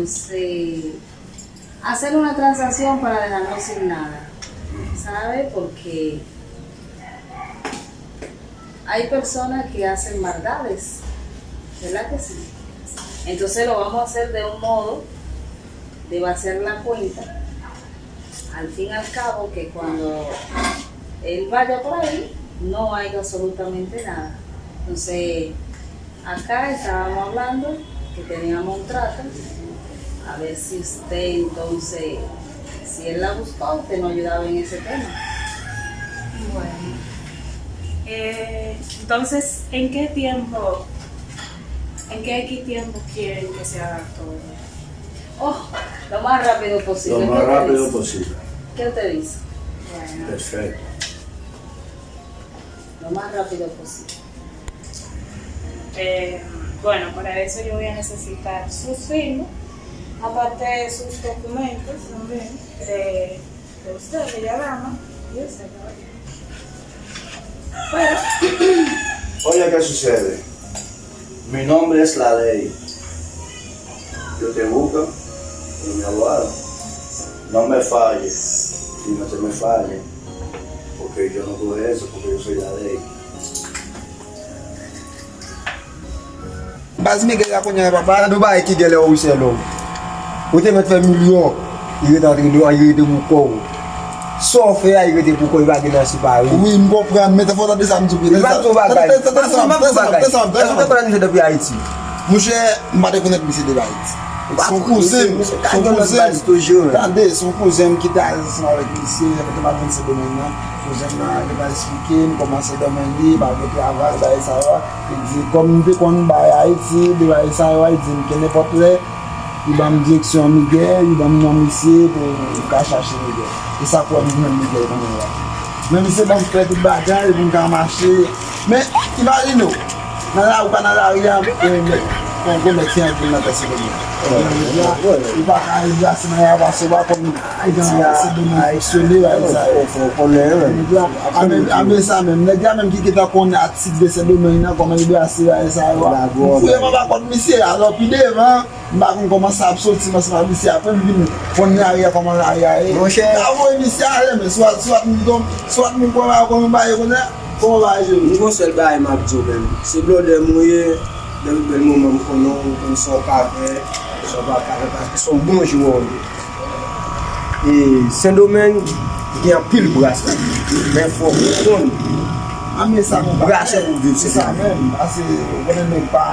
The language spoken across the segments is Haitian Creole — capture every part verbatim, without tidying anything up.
Entonces, hacer una transacción para dejarnos sin nada, ¿sabe? Porque hay personas que hacen maldades, ¿verdad que sí? Entonces lo vamos a hacer de un modo de vaciar la cuenta, al fin y al cabo que cuando él vaya por ahí no haya absolutamente nada. Entonces, acá estábamos hablando que teníamos un trato, a ver si usted entonces, si él la buscó, usted nos ayudaba en ese tema. Bueno. Eh, entonces, ¿en qué tiempo, en qué tiempo quieren que se haga todo? Oh, lo más rápido posible. Lo más rápido posible. ¿Qué usted dice? Bueno. Perfecto. Lo más rápido posible. Eh, bueno, para eso yo voy a necesitar sus firmas, aparte de sus documentos también, de, de usted, de Yalama, y usted, caballero. Bueno, Oye, ¿qué sucede? Mi nombre es la ley. Yo te buscan, pero mi abogado. No me falle, y no te me falle, porque yo no tuve eso, porque yo soy la ley. Baz, Miguel la kounye a, papa. Gade yon bagay ki genlè ou sèl om. Ou te mèt fè milyon, li rete antre dwòl, li rete pou kò w. Sa w fè a, li rete pou kò w, li pa gen nan separe. Wi, m konprann, men fò w tande sa m di w. Li pa t yon bagay. Tande sa, tande sa, tande sa. Èske w te konn misye depi Ayiti? Monchè, m pa te konèt misye depi Ayiti. Se yon kouzen m, se yon kouzen m. Tande, se yon kouzen m ki te al ansanm avèk misye, lè m te pral vin Sendomeng nan. Kouzen m nan, li pral esplike m kòman Sendomeng ye, pa gen travay, bagay sa yo. Li di, kòm m te konn bay Ayiti, de bagay sa yo, li di m ke nenpòt lè, li ban m direksyon Miguel, li ban m non misye pou m ka chache Miguel. E sa k fè m jwenn Miguel kounye a la. Men misye ban m klè tout bagay pou m ka mache. Men, imajine w, nan lari, ou pa nan lari a, yon gwo nèg ki anvi nan tè Sendomeng. Ou pa ka rive a, se nan lari a, paske ou pa konn kijan Sendomeng fonksyone, bagay sa yo. Ou konnen, men. A men sa menm, nèg la menm ki gentan konnen atik de Sendomeng nan, kòman li brase bagay sa yo a. M fouye m anba kòt misye, alò pi devan, m pa konn kòman sa ap soti, m ansanm ak misye, apre m vin konn lari a, kòman lari a ye. Monchè. M ta voye misye ale, men swat, swat m tonbe, swat m pran bagay kòm yon bagay konnen, kòman bagay jere. M gon sèl bagay m ap di w menm. Se blòdè m ou ye, depi bèl moman m konnen w, m konn sa w ka fè, sa w pa ka fè, paske se yon bon jwè w ye. E Sendomeng gen anpil brasè, men fòk ou konn brasè pou viv Sendomeng. Ase ou konnen nèg pa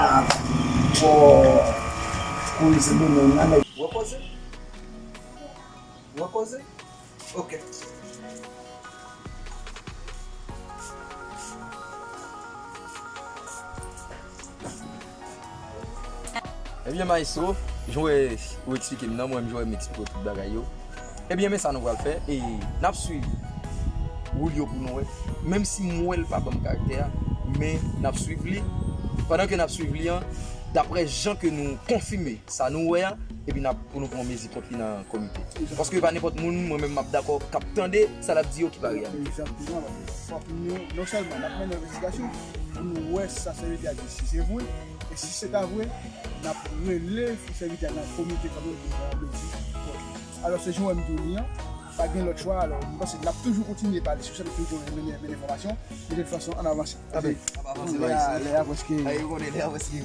twò kouri Sendomeng nan, nèg. Ou wè koze? Ou wè koze? Ok. Ebyen maestro, jan w wè ou eksplike m nan, mwen menm jan w wè m eksplike w tout bagay yo. Ebyen men sa nou pral fè, e n ap swiv Julio pou nou wè. Menm si m wè l pa ban m karaktè a, men n ap swiv li. Pandan ke n ap swiv li an, daprè jan ke nou konfime sa nou wè a, epi n ap pou nou pran mezi kont li nan komite. Paske e pa nenpòt moun, mwen menm m ap dakò, k ap tande sa l ap di yo ki pare a. Egzakteman, paske fòk nou, non sèlman n ap mennen envestigasyon, pou nou wè sa sèvitè a di si se vre, e si se ta vre, n ap rele sèvitè a nan komite kanmenm pou nou pran mezi kont li. Alò, se jan w wè m di w li an, pa gen lòt chwa, alò, m panse n ap toujou kontinye pale sou sa, n ap toujou mennen, mennen enfòmasyon, men de tout fason, ann avanse. Lè a, lè a prèske. Lè a prèske.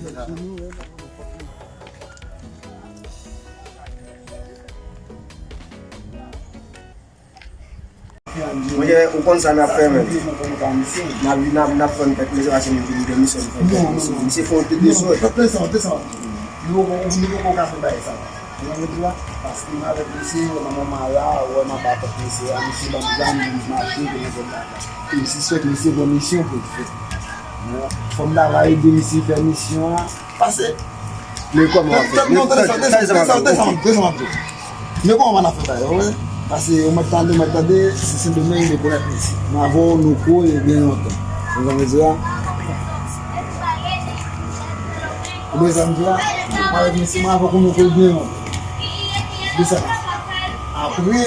Monchè, ou konn sa n ap fè menm. N ap, n ap, n ap fè kèk mezi, paske nou vin de misyon, nou fè kèk mezi. Misye fè yon ti dezòd. Desann, desann. Nou poko, nou poko ka fè bagay sa. Ou konprann sa? Paske mwen avèk misye, ou wè manman m la, ou wè m ap avèk misye a, misye ban m zam pou m mache, pou mwen fè bagay. E m sispèk misye gon misyon pou l fè. Fò m ta va ede misye fè misyon an. Pase. Men kòman w ap fè? Non, tande sa, tande sa, tande sa, tande sa. Men kòman w ap fè bagay, ou wè? Pase ou mèt tande, ou mèt tande, se Sendomeng, rekonèt misye. M avè w, nou ko, e byen lontan. Ou konprann sa? Ou wè sa m di la? Mwen avèk misye, mwen avè w, nou ko, e byen lontan. De sa. Apre,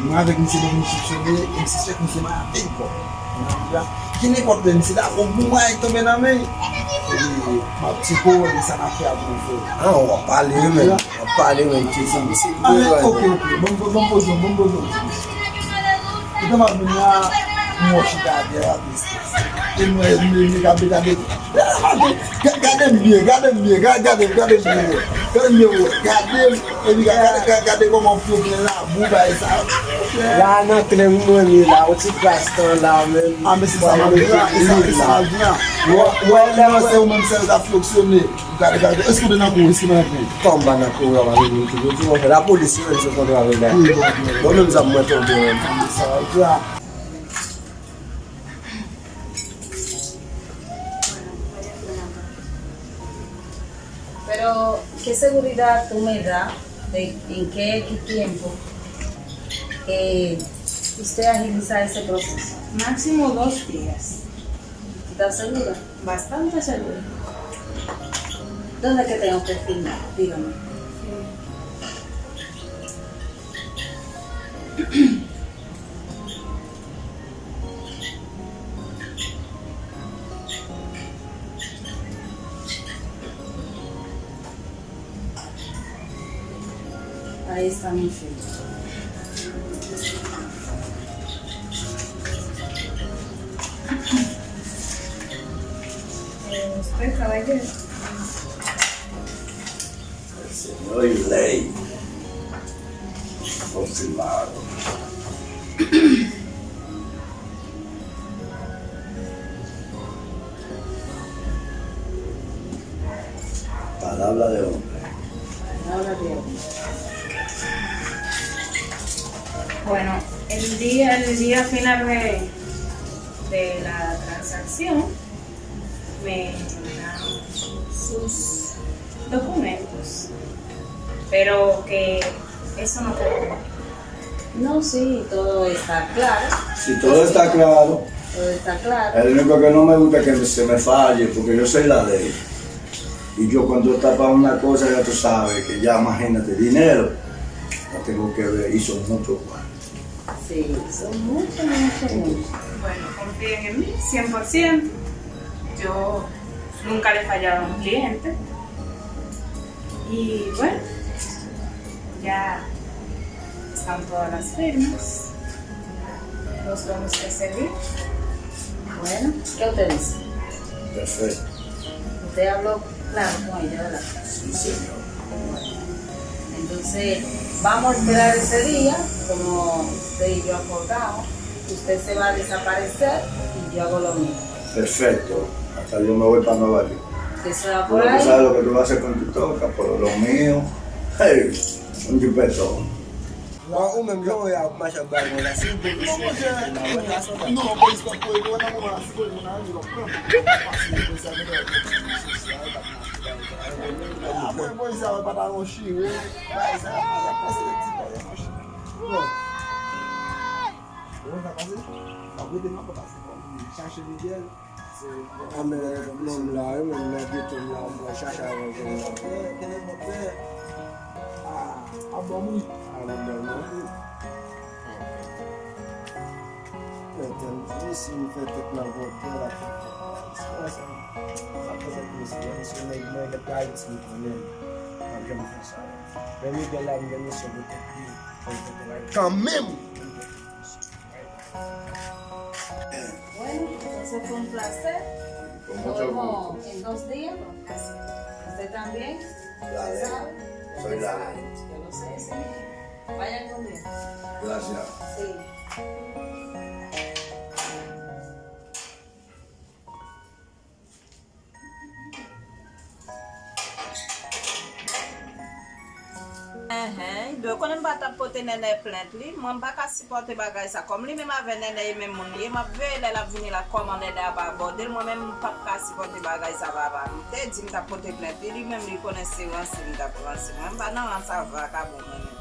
mwen avèk misye depi m soupsone, e m sispèk misye mwen avè l kò. Ki nenpòt lè misye ta gon bon bagay tonbe nan men l. M ap ti kowòde sa n ap fè a pou nou fè. Ah, w ap pale wi, men. W ap pale, men, ti, ti, ti. Ah, men, ok, ok. Bon, bon, bon, poze, bon, bon, bon. Ou te m ap vin la, m wè w chita atè a, ap estrese. E m wè, m, m, m, gade, gade, gade m byen, gade m byen, gade, gade, gade m byen, gade m byen, gade m. Epi gade, gade, gade, gade kòman pye w gen labou bay sa. La nan kle m mwen ye la, yon ti kras tan la menm. Ah, men se sa m ap di la, se sa, se sa m ap di la. Wè, wè, lè se ou menm sèl k ap fonksyone. Gade, gade, èske w te nan kou, èske w te nan kou? Kòm m pa nan kou, w ap vin tou, tou, tou, lapolis, yo, se kontre avèk la. Wi, bon, bon. Bon, menm zam mwen tonbe menm. Se sa m ap di la. Pero, ¿qué seguridad tú me das de en qué tiempo eh, usted agiliza ese proceso? Máximo dos días. ¿Tú estás segura? Bastante segura. ¿Dónde es que tengo que firmar? Dígame. Ahí está mi firma. Eh, usted, caballero. El señor Ley. Confirmado. Palabra de hombre. Palabra de hombre. Bueno, el día, el día final de, de la transacción, me mandaron sus documentos, pero que eso no te lo... No, sí, todo está claro. Si todo está claro. Todo está claro. El único que no me gusta es que se me falle, porque yo soy la ley. Y yo cuando tapaba una cosa, ya tú sabes que ya imagínate, dinero, la tengo que ver, y son muchos cuartos. Sí, son mucho, mucho, mucho. Bueno, confíen en mí, cien por ciento. Yo nunca le he fallado a un cliente. Y bueno, ya están todas las firmas. Nos vemos ese día. Bueno, ¿qué usted dice? Perfecto. Usted habló claro con ella, ¿verdad? Sí, señor. Bueno. Entonces, vamos a esperar ese día, como usted y yo acordamos. Usted se va a desaparecer y yo hago lo mío. Perfecto. Hasta yo me voy pa Nueva York. Usted se va por ahí. Tú no sabes lo que tú vas a hacer con tu toca, pero lo mío, hey, un chupetón. Bon, ou menm, jan w wè a ap mache ak bagay la, si w polisye, non, polis pa t pou nan moman la, si polis moun nan rive, l ap pran. Paske polis la gentan wè polis la, l ap mache bagay la. Apre polis la wè pa ta yon chire, bagay sa, y ap pase ti bagay yon chire. Bon. Bon, sa pase, l ap rete nan pòt la, se kòm li chache Miguel. Ah, men, menm la, wi, menm nan geto m la, m pral chache avè l, menm la. Ah, ah, bon, wi. Ah, nan bèl non. Men, tèl di, si m fè tèt nan vòtè, l ap fè tèt nan. Se pa sa. Sa fè tèt mesye, mesye, nèg mwen, nèg Ayiti, m konnen. M ap janm fè sa. Men Miguel la, m gen misyon pou tèt li, pou l fè travay kanmenm. Bueno, entonces fue un placer. Nos vemos en dos días. Usted también. Usted sabe. Soy la ley. Yo lo sé, sí. Vayan con Dios. Gracias. Sí. Enhen, Ido, konnen m pa t ap pote Nènè plent li, mwen m pa ka sipòte bagay sa. Kòm li menm avè Nènè e menm moun li ye, m ap veye lè l ap vini la kòman Nènè ap abòde l, mwen menm m p ap ka sipòte bagay sa papa. M te di m t ap pote plent li, li menm li konnen se ranse m t ap ranse. Mwen m pa nan rans a vakabon mwen menm.